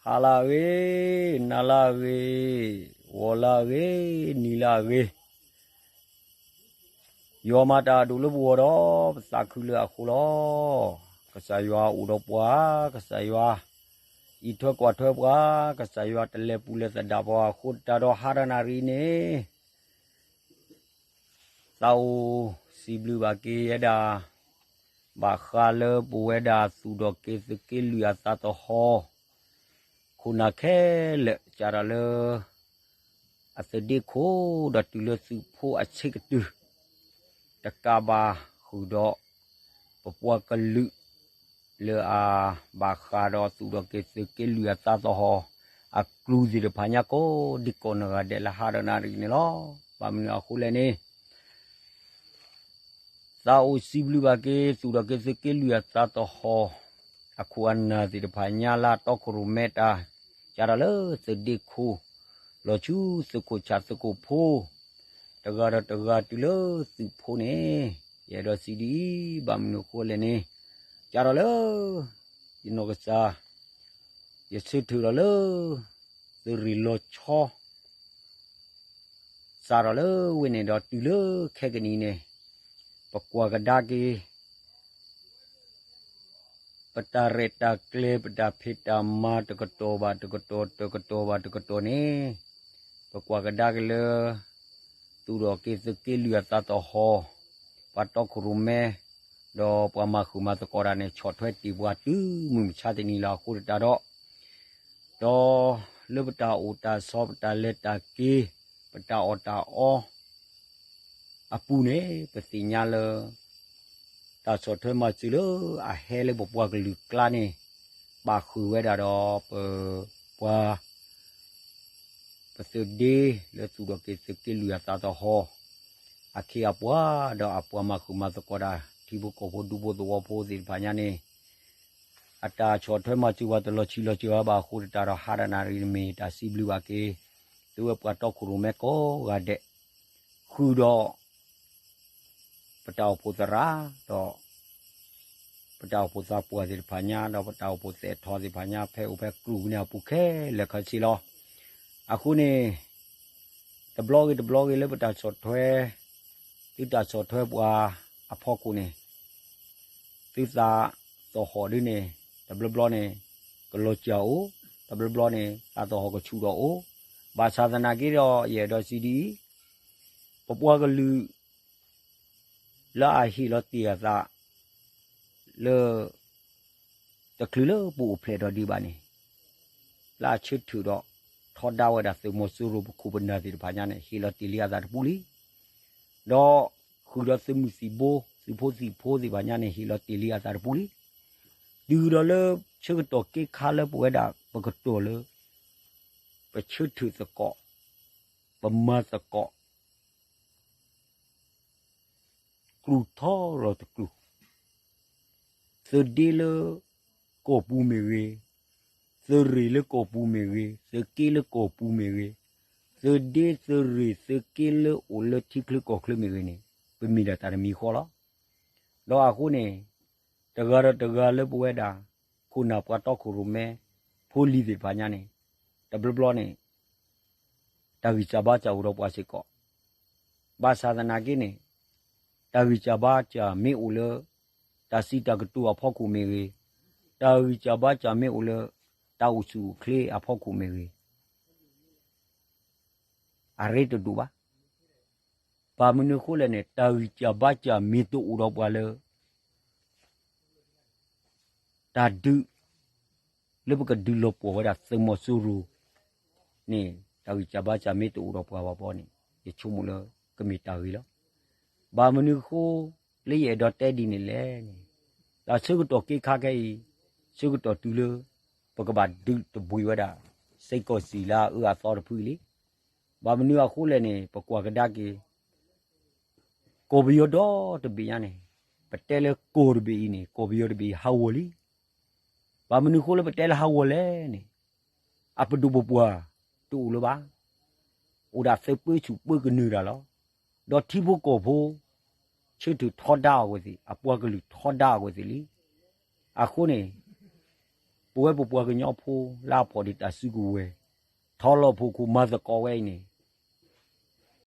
ဟါလၢအဂ့ၤ, နၤလၢအဂ့ၤ, ဂီၤလၢအဂ့ၤ, နံၤလၢအဂ့ၤ, ယွၤမၤတၢ်အဒိၣ်လၢပဂီၢ်ဒီး ပသးခုလၢအဃိလီၤ. ကစၢ်ယွၤအိၣ်ဒီးပှၤ, ကစၢ်ယွၤအံးထွဲကွၢ်ထွဲပှၤ, ကစၢ်ယွၤတလဲၤပူၤလဲၤသဒၣ်ပှၤအဃိ တၢ်ဒီးဟါတနၣ်ရံၣ်န့ၣ် သးအိၣ်စံးဘျုးဘၣ်က့ၤဝဲဒၣ် ဘၣ်ဃးလၢပဝဲဒၣ်သူၣ်ထီၣ်က့ၤသုးက့လွံၢ်အသးသဟီၣ် ခိၣ်နၢ်ခဲလၢာ် ကးထီၣ်လၢ အသုးဒ့ခိၣ် ဒီးတုၤလၢသုးဖိအဆ့ကတုၢ် တကးဘၣ်ဃုာ်ဒီး ပပှၤကလုာ် လၢအဘၣ်ဃးဒီးသူၣ်ထီၣ်က့ၤသုးက့လွံၢ်အသးသဟီၣ် အကျိၤသ့ၣ်တဖၣ်ညါကိးဒံကိးနီၢ်ဂၤဒဲးလၢဟါတနၣ်ရံၣ်န့ၣ်လီၤ. ဘၣ်မနုၤအဃိလဲၣ်န့ၣ် သးအိၣ်စံးဘျုးဘၣ်က့ၤ သူၣ်ထီၣ်က့ၤသုးက့လွံၢ်အသးသဟီၣ် အခိၣ်အနၢ်သ့ၣ်တဖၣ်ညါလၢအတီခိၣ်ရိၣ်မဲတၢ် ကးထီၣ်လၢသုးဒ့ခိၣ် လီၤဆူသုးခိၣ်ဆၣ်သုးခိၣ်ဖိ တဂၤဒီးတဂၤတုၤလၢသုးဖိန့ၣ် ယအဲၣ်ဒိးစံးဒ်အံၤ, ဘၣ်မနုၤအဃိလဲၣ်န့ၣ် ကးထီၣ်လၢ ယနီၢ်ကစၢ် ယဆၢထၢၣ်ဒီးလၢ သုးရ့ၣ်လီၤဆီ စးထီၣ်လၢဝဲန့ၣ်ဒီးတုၤလၢခဲကနံၣ်အံၤန့ၣ် ပကွၢ်ကဒါက့ၤ ပတၢ်ရဲၣ်တၢ်ကျဲၤ ပတၢ်ဖံးတၢ်မၤတကတီၢ်ဘၣ်တကတီၢ် တကတီၢ်ဘၣ်တကတီၢ်န့ၣ် ပကွၢ်ကဒါက့ၤလၢ သူၣ်ထီၣ်က့ၤသုးက့လွံၢ်အသးသဟီၣ် ပှၤတီခိၣ်ရိၣ်မဲ ဒီးပှၤမၤဃုာ်မၤသကိးတၢ်န့ၣ် ဆီၣ်ထွဲတ့ၢ်ပှၤတုၤမုၢ်မဆါတနံၤလၢအဃိသတးဒီး ဒီးလၢပတၢ်အိၣ်တၢ်ဆိး ပတၢ်လဲၤတၢ်က့ၤ ပတၢ်အီၣ်တၢ်အီ အပူၤန့ၣ် ပသ့ၣ်ညါလၢ တၢ်ဆီၣ်ထွဲမၤစၢၤလၢအဟဲလၢပပှၤကလုာ်ကျါန့ၣ် ပာ်ဃုာ်ဝဲဒၣ်ဒီး ပပှၤ ပသုးဒ့လၢသူၣ်ထီၣ်က့ၤသုးက့လွံၢ်အသးသဟီၣ် အခ့အပှၤ ဒီးအပှၤမၤဃုာ်မၤသကိးတၢ် ထံဖိကီၢ်ဖိဒူဖိသဝီဖိသ့ၣ်တဖၣ်ညါန့ၣ် အတၢ်ဆီၣ်ထွဲမၤစၢၤပှၤတလီၤဆံးလီၤစှၤဘၣ်အဃိသတးဒီး ဟါတနၣ်ရံၣ်မ့ၢ်တၢ်စံးဘျုးဘၣ်က့ၤ သုဝဲပှၤတီခိၣ်ရိၣ်မဲကိးဂၤဒဲး ဃုာ်ဒီး ပတၢ်အိၣ်ဖှိၣ်သရၣ် ဒီး ပတၢ်အိၣ်ဖှိၣ်သးပှၢ်သ့ၣ်တဖၣ်ညါ ဒီးပတၢ်အိၣ်ဖှိၣ်သဲးထီၣ်သ့ၣ်တဖၣ်ညါ ဖဲအိၣ်ဖဲကျိၣ်ပူၤန့ၣ်အပူၤခဲလၢာ်ခဲဆ့လီၤ. အဃိန့ၣ် တဘျီဂ့ၤတဘျီဂ့ၤလၢပတၢ်ဆီၣ်ထွဲ သုတၢ်ဆီၣ်ထွဲပှၤအဖီခိၣ်န့ၣ် သုသးသဟီၣ်ဒ်န့ၣ် တဘျီဘျီန့ၣ် ကလီၤစၢ်အိၣ်, တဘျီဘျီန့ၣ် သးသဟီၣ်ကဆူၣ်ထီၣ်အိၣ်, ဘၣ်ဆၣ်သနာ်က့ဒီး ယအဲၣ်ဒိးစံးဒ်အံၤ, ပပှၤကလုာ် လၢအဟ့ၣ်လီၤတ့ၢ်အသး လၢ တချုးလၢပအိၣ်ဖျဲၣ်ထီၣ်ဒံးဘၣ်န့ၣ် လၢအဆၢထၢၣ်ဒီး ထီဒါဝဲဒၣ်သုးမီၤစိရိၤပခိၣ်ပနၢ်သ့ၣ်တဖၣ်ညါန့ၣ် ဟ့ၣ်လီၤတ့ၢ်လံအသးတပူၤလံ. ဒီးဃုာ်ဒီးသုးမုၢ်သံၣ်ဘိ သုးဖိသံၣ်ဖိသ့ၣ်တဖၣ်ညါန့ၣ် ဟ့ၣ်လီၤတ့ၢ်လံအသးတပူၤလံ. တုၤဒီးလၢဆၢကတီၢ်က့ၤခါလၢပဝဲဒၣ်ပကတီၢ်လၢ ပဆၢထၢၣ်သကိး ပမၤသကိး ကျိၤထီရီၤတကျိၤ, သုးဒ့လၢကီၢ်ပူၤမ့ၢ်ဂ့ၤ, သုးရ့ၣ်လၢကီၢ်ပူၤမ့ၢ်ဂ့ၤ, သုးက့လၢကီၢ်ပူၤမ့ၢ်ဂ့ၤ, သုးဒ့သုးရ့ၣ်သုးက့လၢအိၣ်လၢထံချၢကီၢ်ချၢမ့ၢ်ဂ့ၤန့ၣ် ပမ့ၢ်ဒၣ်တၢ်တမံၤဃီလီၤ. ဒီးအဃိန့ၣ် တဂၤဒီးတဂၤလၢပဝဲဒၣ် ခိၣ်နၢ်ပှၤတီခိၣ်ရိၣ်မဲ ဖိလံၤသ့ၣ်တဖၣ်ညါန့ၣ် တဘျီဘျီန့ၣ် တၢ်ဂံၢ်စၢ်ဘါစၢ်အိၣ်ဒီးပှၤစ့ၢ်ကီး, ဘၣ်ဆၣ်သနာ်က့န့ၣ် တၢ်ဂံၢ်စၢ်ဘါစၢ်မ့ၢ်အိၣ်လၢ တၢ်စံးတၢ်ကတိၤအဖီခိၣ်မ့ၢ်ဂ့ၤ, တၢ်ဂံၢ်စၢ်ဘါစၢ်မ့ၢ်အိၣ်လၢ တၢ်အိၣ်ဆူၣ်အိၣ်ချ့အဖီခိၣ်မ့ၢ်ဂ့ၤ, အရ့တဒိၣ်ဘၣ်. ဘၣ်မနုၤအဃိလဲၣ်န့ၣ် တၢ်ဂံၢ်စၢ်ဘါစၢ်မ့ၢ်တအိၣ်ဒီးပှၤလၢ တၢ်ဒုး လၢပကဒုးလီၤပှီၢ်ဝဲဒၣ်သုးမီၤစိရိၤန့ၣ် တၢ်ဂံၢ်စၢ်ဘါစၢ်မ့ၢ်တအိၣ်ဒီးပှၤဘၣ်ဘီန့ၣ် ယဆိကမိၣ်လၢကမ့ၢ်တၢ်ဂ့ၤလီၤ. ဘၣ်မနုၤအဃိ လၢယအဲၣ်ဒိးတဲဒ်န့ၣ်လဲၣ်န့ၣ် တၢ်ဆၢကတီၢ်က့ၤခါခဲအံၤ ဆၢကတီၢ်တုၤလၢ ပကဘၣ်ဒုးတဘှံးဝဲဒၣ် စ့ၢ်ကီးစံၣ်လၢအအၢအသီတဖုအံၤလံ. ဘၣ်မနုၤအဃိလဲၣ်န့ၣ် ပကွၢ်ကဒါက့ၤ ကီၢ်ပယီၤဒီတဘ့ၣ်ညါန့ၣ် ပတဲလၢကီၢ်တဘ့ၣ်အံၤန့ၣ် ကီၢ်ပယီၤတဘ့ၣ်အံၤဟးဂီၤလံ. ဘၣ်မနုၤအဃိလၢပတဲလၢဟးဂီၤလဲၣ်န့ၣ် အပဒိၣ်ပပှၢ်တအိၣ်လၢၤဘၣ်. အိၣ်ဒၣ်သုးပၢဆူၣ်ပၢကနၢၤတၢ်လီၤ. ဒီးထံဖိကီၢ်ဖိ ဆၢထၢၣ်ထီဒါအီၤဝဲသ့ၣ် အပှၤကလုာ်ထီဒါအီၤဝဲသ့ၣ်လံ. အဃိန့ၣ် ပဝဲပပှၤကညီဖိလၢအဖီၣ်ဒံးတၢ်စုကဝဲၤ, ထီလီၤဖိခိၣ်မၤသကိးဝဲအံၤန့ၣ်,